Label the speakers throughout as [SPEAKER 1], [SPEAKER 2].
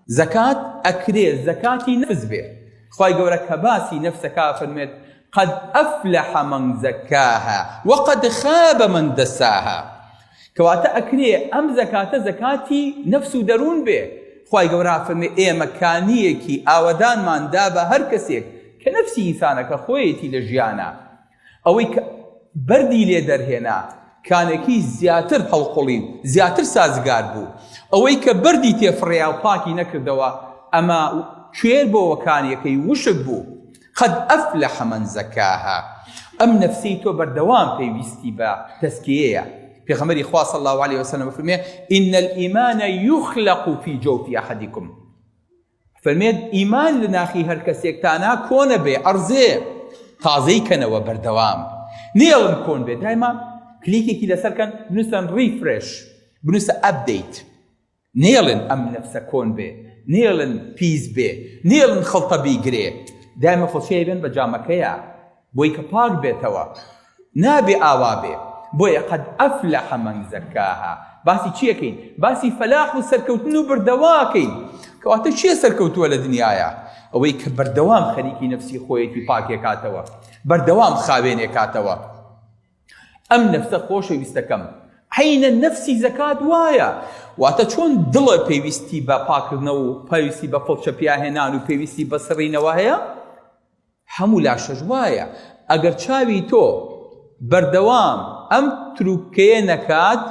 [SPEAKER 1] زەکات ئەکرێ زەکاتی نەفس بێ. خوای گەورە کە باسی نەفسەکا ئەفەرموێت، قد افلح من زکاها وقد خاب من دساها. کەواتە ئەکرێ ئەم زەکاتە زەکاتی نەفس و دەروون بێ. خوای گەورە ئەفەرموێ ئێمە کانییەکی ئاوەدانمان دا بە هەر کەسێک کە نەفسی ئینسانەکە خۆیەتی لە ژیانا. ئەوەی کە بەردی لێ دەرهێنا کانەکی زیاتر هەڵقوڵی و زیاتر سازگار بوو، ئەوەی کە بەردی تێ فڕێیا و پاکی نەکردەوە ئەمە کوێر بۆوە کانیەکەی وشک بوو، قد افلح من زکاها، ئەم نەفسەی تۆ بەردەوام پێویستی بە تەزکیەیە، پێغەمبەری خوا صلی اللە علیە وسلم ئەفەرموێ، ان الایمان یخلق فی جوف احدکم، فەرمێت ئیمان لە ناخی هەر کەسێکتانا کۆنە بێ ئەڕزێ تازەی کەنەوە بەردەوام نێڵن کۆن بێ دایما کلیکێکی لەسەر کەن بنووسن refresh بنووسە update نێڵن ئەم نەفسە کۆن بێ نێڵن پیس بێ نێڵن خڵتە بیگرێ دایمە فڵچەیە بێن بە جامەکەیە بۆی کە پاک بێتەوە نابێ ئاوا بێ بۆیە قد افلح من زکاها باسی چی ئەکەین باسی فەلاح و سەرکەوتن و بردەوا ئەکەین کەواتە کێ سەرکەوتووە لە دنیایا ئەوەی کە بەردەوام خەریکی نەفسی خۆیەتی پاکێکاتەوە بەردەوام خاوێنێکاتەوە ئەم نەفسە خۆشەویستەکەم عەینە نەفسی زەکات وایە واتە چۆن دڵە پێویستی بە پاکردنەوە و پێویستی بە فڵچە پیاهێنان و پێویستی بە سڕینەوە هەیە هەموو لاشەش وایە ئەگەر چاوی تۆ بەردەوام ئەم تروکەیە نەکات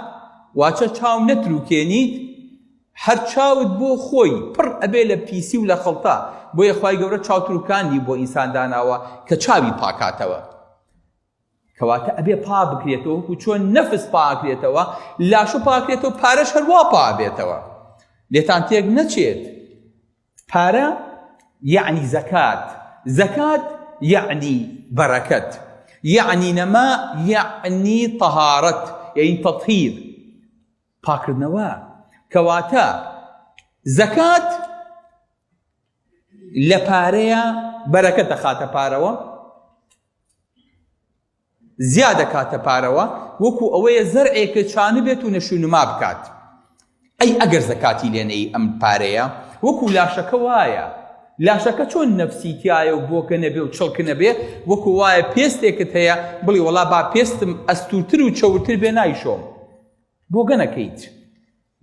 [SPEAKER 1] واچە چاو نەتروکێنیت هەر چاوت بۆ خۆی پڕ ئەبێ لە پیسی و لە خڵتە بۆیە خوای گەورە چاوتروکانی بۆ ئینسان داناوە کە چاوی پاکاتەوە کەواتە ئەبێ پا بکرێتەوە وەکو چۆن نەفس پاکرێتەوە لاشە پاکرێتەوە پارەش هەروا پابێتەوە لێتان تێک نەچێت پارە یەعنی زەکات، زەکات یەعنی بەرەکەت، یەعنی نەما، یەعنی تەهارەت، یەعنی تەتهیر، پاکردنەوە. کەواتە زەکات لە پارەیە بەرەکەت دەخاتە پارەوە، زیا دەکاتە پارەوە وەکو ئەوەیە زەرعێکە چانبێت و نەشونما بکات ئەی ئەگەر زەکاتی لێ نەی ئەم پارەیە وەکو لاشەکە وایە لاشەکە چۆن نەفسی تایە و بۆکە نەبێ و چڵک نەبێ وەکو وایە پێستێکت هەیە بڵی وەڵا با پێستم ئەستورتر و چەورتر بێ نایشۆم بۆگە نەکەیت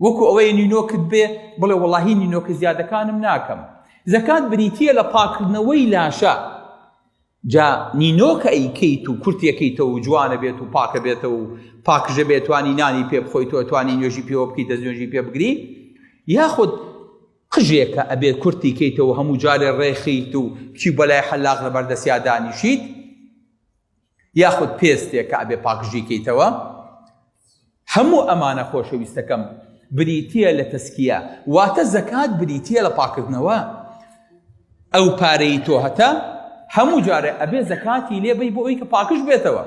[SPEAKER 1] وەکو ئەوەیە نینۆکت بێ بڵێ وەڵاهی نینۆکە زیادەکانم ناکەم زەکات بریتییە لە پاکردنەوەی لاشە جا نینۆکە ئەیکەیت و کورتێکەیتەوە و جوانە بێت و پاکە بێتەوە و پاکژە بێت توانی نانی پێ بخۆیت و توانی نوێژی پێوە بکەیت دەست نوێژی پێ بگری یاخود قژێکە ئەبێت کورتی کەیتەوە هەموو جارێ ڕێخیت و بچی بەلای حەلاق لە بەردەسیا دانیشیت یاخود پێستێک کە ئەبێ پاکژی کەیتەوە هەموو ئەمانە خۆشەویستەکەم بریتییە لە تەسکیە واتە زەکات بریتییە لە پاکردنەوە ئەو پارەی تۆ هەتە هەموو جارێ ئەبێ زەکاتی لێ بەی بۆ ئەوی کە پاکژ بێتەوە.